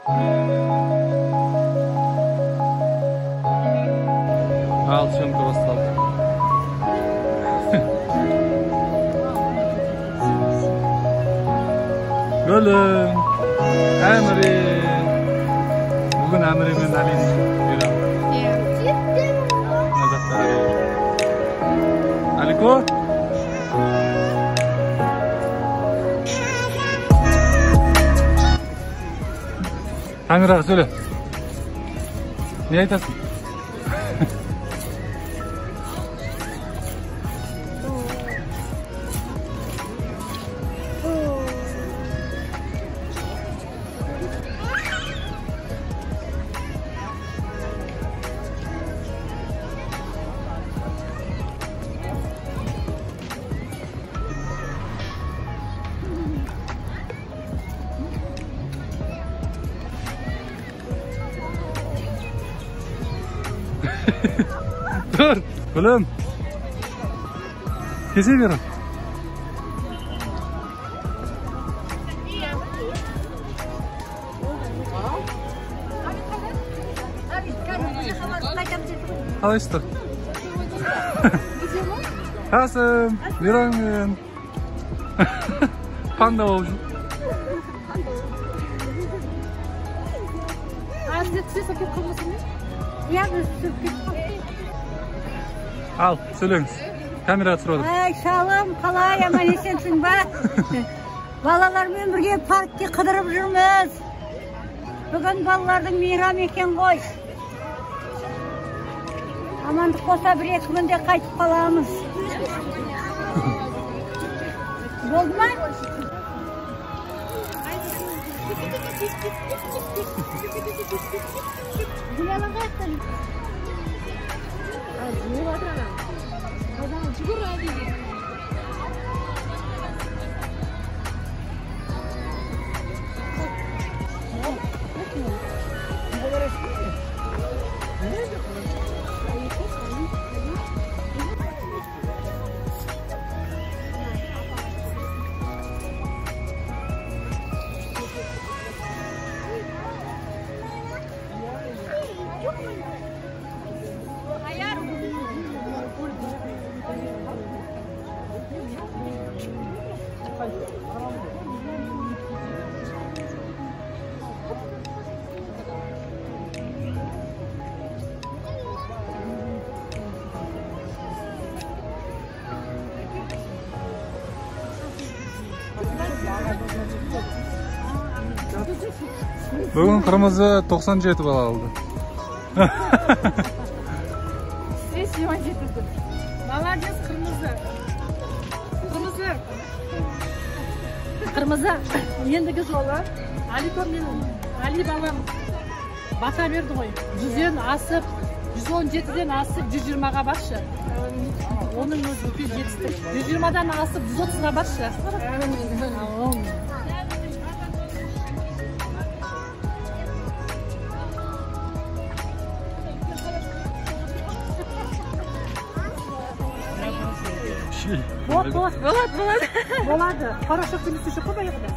Ал, съемка басталды. Гүлім, Әміре. Бүгін Әміре мен Әлидің мейрамы. Мына жақта Әли. Алико? Камераға сөйле. Не айтасың? Тұр, Гүлім. Кесе бер. Қалайсыздар? Қасым, Мейраммен. Панда болып жүр. Ал, сөйлеңіз. Камераға түсіріп отырмын. Ай, шалым, қалай, аман есенсің ба? Балалармен бірге паркте қыдырып жүрміз. Бүгін балалардың мейрамы екен ғой. Амандық болса бір-екі күнде қайтып қаламыз. Болды ма? Бүгін Қырмызы 97 бала алды. Молодец, Қырмызы. Қырмызы. Қырмызы, ендігі жолы Алико мен Али балам бата берді ғой. 100-ден асып, 117-ден асып, 120-ға баршы. Оның өзі үлкен жетістік. 120-дан асып, 130-ға баршы. Болады, болады. Болады. Порошокпен істеуші қой баяғыда.